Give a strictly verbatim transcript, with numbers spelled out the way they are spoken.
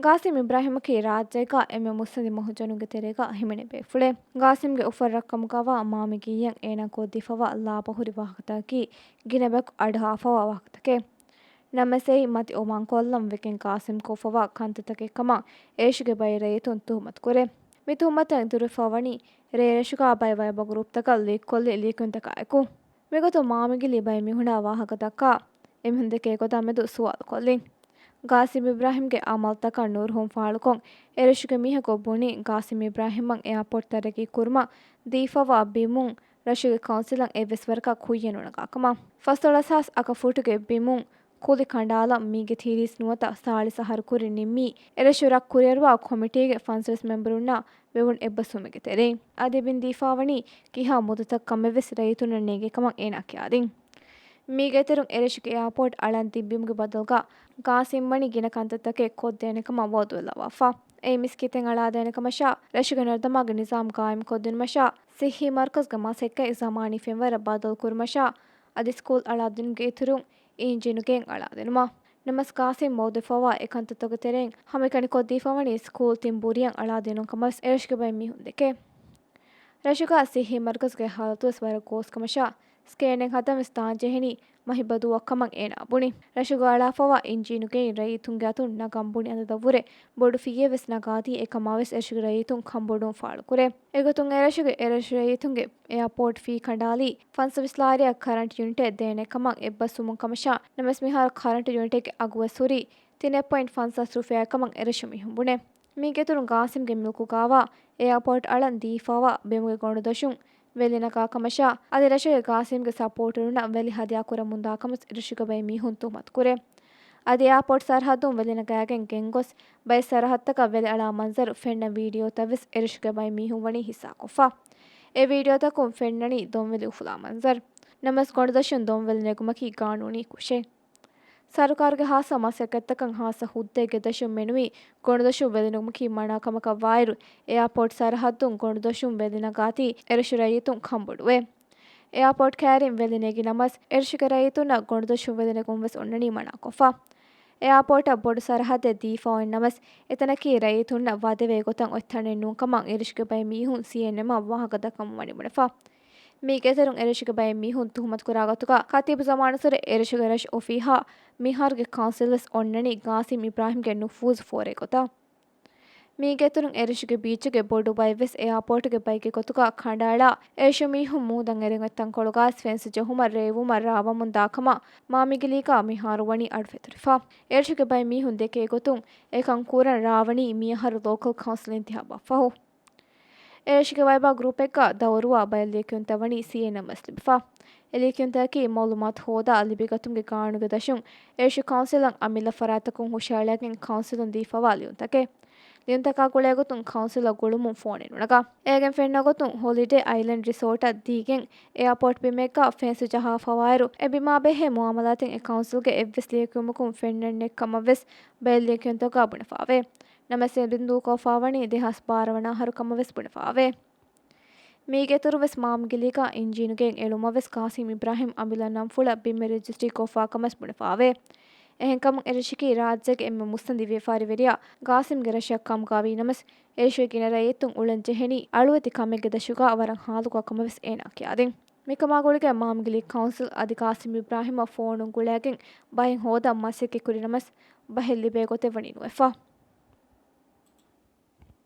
ގާސިމް އިބްރާހިމަކީ ރާއްޖޭގަ އެންމެ މުއްސަނދި މަހުޖަނުންގެ ތެރޭގަ ހިމެނޭ ބޭފުޅެއް. ގާސިމްގެ އުފަށް ރަށްކަމުގަވާ މާމި ގިއްޔަން އޭނާ ކޮށްދީފަވާ ލާބަހުރި ވާހަކަތަކަކީ ގިނަ ބަޔަކު އަޑުއަހާފަވާ ވާހަކަތަކެއް. ނަމަވެސް އެއީ މަތި އޮމާންކޮށްލަން ވެގެން ގާސިމް ކޮށްފަވާ ކަންތައްތަކެއް ކަމަށް އެރިޝުގެ ބައެއް ރައްޔިތުން ތުހުމަތު ކުރޭ. މި ތުހުމަތަށް އިތުރުވެފަ ވަނީ ރޭ ރަށުގަ ބައެއް ވައިބަ ގްރޫޕްތަކަށް ލީކް ކޮށްލި ލިޔެކިޔުންތަކާއެކު. މިގޮތުން މާމިގިލީ ބައެއް މީހުނާ ވާހަކަ ދައްކާ އެމީހުން ދެކޭ ގޮތާ މެދު ސުވާލު ކޮށްލިން. ގާސިމް އިބްރާހިމްގެ އަމަލުތަކަށް ނުރުހުން ފާޅުކޮށް، އެރިޝުގެ މީހަކު ބުނި ގާސިމް އިބްރާހިމްއަށް އެއާޕޯޓް ތަރައްގީ ކުރުމަށް ދީފަވާ ބިމުން ރަށުގެ ކައުންސިލަށް އެއްވެސް ވަރަކަށް ކުއްޔަށް ނުނަގާ ކަމަށް. ފަސްދޮޅަސް ހާސް އަކަ ފޫޓުގެ ބިމުން ކުލި ކަނޑާލަން މީގެ ތިރީސް ނުވަތަ ސާޅީސް އަހަރު ކުރިން ނިންމީ، އެރަށު ރަށް ކުރިއަރުވާ ކޮމިޓީގެ ފަންސަވީސް މެމްބަރުންނާ ވެވުނު އެއްބަސްވުމެއްގެ ތެރެއިން. އަދި ބިން ދީފާވަނީ ކިހާ މުދަތަކަށް ކަމެއްވެސް ރައްޔިތުންނަށް ނޭނގޭ ކަމަށް އޭނާ ކިޔާދިން. މީގެ އިތުރުން އެރަށުގެ އެއާޕޯޓް އަޅަން ތިއްބީމުގެ ބަދަލުގަ ގާސިމް ވަނީ ގިނަ ކަންތައްތަކެއް ކޮށްދޭނެ ކަމަށް ވައުދުވެލައްވާފަ. އެއީ މިސްކިތެއް އަޅާދޭނެ ކަމަށާ، ރަށުގެ ނަރުދަމާގެ ނިޒާމް ގާއިމްކޮށްދިނުމަށާ، ސިއްހީ މަރުކަޒުގެ މަސައްކަތް ޒަމާނީ ފެންވަރަށް ބަދަލުކުރުމަށާ، އަދި ސްކޫލް އަޅާދިނުމުގެ އިތުރުން އިންޖީނު ގެއިން އަޅާދިނުމަށް. ނަމަވެސް ގާސިމް ވައުދުވެފަވާ އެކަންތައްތަކުގެ ތެރެއިން ހަމައެކަނި ކޮށްދީފަވަނީ ސްކޫލް ތިން ބުރިއަށް އަޅާދިނުން ކަމަށްވެސް އެރަށުގެ ބައެއް މީހުން ދެކޭ. ރަށުގަ ސިއްހީ މަރުކަޒުގެ ހާލަތުވެސް ވަރަށް ގޯސްކަމަށާ، ސްކޭނެއް ހަދަންވެސް ދާންޖެހެނީ މަހި ބަދުއަށްކަމަށް އޭނާ ބުނި. ރަށުގަ އަޅާފަވާ އިންޖީނުގެއިން ރައްޔިތުންގެ އަތުން ނަގަން ބުނި އަނދަދަށްވުރެ ބޮޑު ފީއެއްވެސް ނަގާތީ އެކަމާވެސް އެރަށުގެ ރައްޔިތުން ކަންބޮޑުވުން ފާޅުކުރޭ. އެގޮތުން އެރަށުގެ އެރަށު ރައްޔިތުންގެ އެއާޕޯޓް ފީ ކަނޑާލީ ފަންސަވީސް ލާރިއަށް ކަރަންޓް ޔުނިޓެއް ދޭނެ ކަމަށް އެއްބަސްވުމުން ކަމަށާ، ނަމަވެސް މިހާރު ކަރަންޓް ޔުނިޓެއްގެ އަގުވެސް ހުރީ ތިނެއް ޕޮއިންޓް ފަންސާސް ރުފިޔާ ކަމަށް އެރަށު މީހުން ބުނޭ. މީގެ އިތުރުން ގާސިމްގެ މިލްކުގައިވާ އެއާޕޯޓް އަޅަން ދީފަވާ ބިމުގެ ގޮނޑުދޮށުން ވެލި ނަގާ ކަމަށާ، އަދި ރަށުގެ ގާސިމްގެ ސަޕޯޓަރުންނަށް ވެލި ހަދިޔާ ކުރަމުންދާ ކަމަސް އެރަށުގެ ބައެއް މީހުން ތުހުމަތު ކުރޭ. އަދި އެއާޕޯޓް ސަރަހައްދުން ވެލި ނަގައިގެން ގެންގޮސް، ބައެއް ސަރަހައްދުތަކަށް ވެލި އަޅާ މަންޒަރު ފެންނަ ވީޑިއޯތައްވެސް އެރަށުގެ ބައެއް މީހުން ވަނީ ހިއްސާކޮށްފަ. އެ ވީޑިއޯތަކުން ފެންނަނީ ދޮންވެލި އުފުލާ މަންޒަރު. ނަމަވެސް ގޮނޑުދޮށުން ދޮންވެލި ނެގުމަކީ ގާނޫނީ ކުށެއް. ސަރުކާރުގެ ހާއްސަ މަސައްކަތްތަކަށް ހާއްސަ ހުއްދައެއްގެ ދަށުން މެނުވީ ގޮނޑުދޮށުން ވެލިނުގުމަކީ މަނާ ކަމަކަށް ވާއިރު، އެއާޕޯޓް ސަރަހައްދުން ގޮނޑުދޮށުން ވެލި ނަގާތީ އެރަށު ރައްޔިތުން ކަންބޮޑުވޭ. އެއާޕޯޓް ކައިރިން ވެލި ނެގި ނަމަސް، އެރަށުގެ ރައްޔިތުންނަށް ގޮނޑުދޮށުން ވެލި ނެގުން ވެސް އޮންނަނީ މަނާކޮށްފަ. އެއާޕޯޓަށް ބޮޑު ސަރަހައްދެއް ދީފައޮތް ނަމަސް، އެތަނަކީ ރައްޔިތުންނަށް ވަދެވޭ ގޮތަށް އޮތް ތަނެއް ނޫން ކަމަށް އެރަށުގެ ބައެއް މީހުން ސީއެންއެމްއަށް ވާހަކަ ދައްކަމުން ވަނީ ބުނެފަ. މީގެ އިތުރުން އެރަށުގެ ބައެއް މީހުން ތުހުމަތު ކުރާ ގޮތުގަ ކަތީބު ޒަމާނުއްސުރެ އެރަށުގެ ރަށު އޮފީހާ މިހާރުގެ ކައުންސިލްވެސް އޮންނަނީ ގާސިމް އިބްރާހިމްގެ ނުފޫޒު ފޯރޭ ގޮތަށް. މީގެ އިތުރުން އެރަށުގެ ބީޗުގެ ބޮޑު ބައެއްވެސް އެއާޕޯޓުގެ ބައެއްގެ ގޮތުގަ ކަނޑައަޅާ، އެރަށު މީހުން މޫދަށް އެރެން އޮތް ތަންކޮޅުގަ ފެންސް ޖެހުމަށް ރޭވުމަށް ރާވަމުން ދާ ކަމަށް މާމިގިލީގަ މިހާރު ވަނީ އަޑު ފެތުރިފަ. އެރަށުގެ ބައެއް މީހުން ދެކޭ ގޮތުން އެކަން ކުރަން ރާވަނީ މިއަހަރު ލޯކަލް ކައުންސިލް އިންތިހާބާ ފަހު. އެރަށުގެ ވައިބާ ގްރޫޕެއްގަ ދައުރުވާ ބައެއް ލިޔެކިޔުންތައް ވަނީ ސީއެންއެމް ވެސް ލިބިފަ. އެ ލިޔެކިޔުންތަކަކީ މައުލޫމާތު ހޯދާ ލިބިގަތުމުގެ ގާނޫނުގެ ދަށުން އެރަށު ކައުންސިލަށް އަމިއްލަ ފަރާތްތަކުން ހުށަހަޅައިގެން ކައުންސިލުން ދީފަވާ ލިޔުންތަކެއް. ލިޔުންތަކާ ގުޅޭގޮތުން ކައުންސިލަށް ގުޅުމުން ފޯނެއް ނުނަގާ. އޭގެން ފެންނަ ގޮތުން ހޮލިޑޭ އައިލެންޑް ރިސޯޓަށް ދީގެން އެއާޕޯޓް ބިމެއްގަ ފެންސް ޖަހާފަވާއިރު، އެ ބިމާ ބެހޭ މުއާމަލާތެއް އެ ކައުންސިލްގެ އެއްވެސް ލިޔެކިޔުމަކުން ފެންނަން ނެތް ކަމަށްވެސް ބައެއް ލިޔެކިޔުންތަކުގަ ބުނެފައިވޭ. ނަމަވެސް އެ ބިން ދޫކޮށްފަވަނީ ދެހާސް ބާރަ ވަނަ އަހަރު ކަމަށްވެސް ބުނެފައިވޭ. މީގެ އިތުރުންވެސް މާމިގިލީގަ އިންޖީނުގެއިން އެޅުމަށްވެސް ގާސިމް އިބްރާހިމް އަމިއްލަ ނަންފުޅަށް ބިމެއް ރަޖިސްޓްރީ ކޮށްފަ ކަމަސް ބުނެފައިވޭ. އެހެންކަމުން އެރަށަކީ ރާއްޖޭގެ އެންމެ މުއްސަނދި ވިޔަފާރިވެރިޔާ ގާސިމްގެ ރަށަށް ކަމުގައިވީ ނަމަސް، އެރަށުގެ ގިނަ ރައްޔިތުން އުޅެން ޖެހެނީ އަޅުވެތި ކަމެއްގެ ދަށުގަ ވަރަށް ހާލުގަ ކަމަށްވެސް އޭނާ ކިޔާދިން. މިކަމާ ގުޅިގެން މާމިގިލީ ކައުންސިލް އަދި ގާސިމް އިބްރާހިމަށް ފޯނުން ގުޅައިގެން ބަހެއް ހޯދަން މަސައްކަތް ކުރި ނަމަސް، ބަހެއް ލިބޭ ގޮތެއް ވަނީ ނުވެފަ.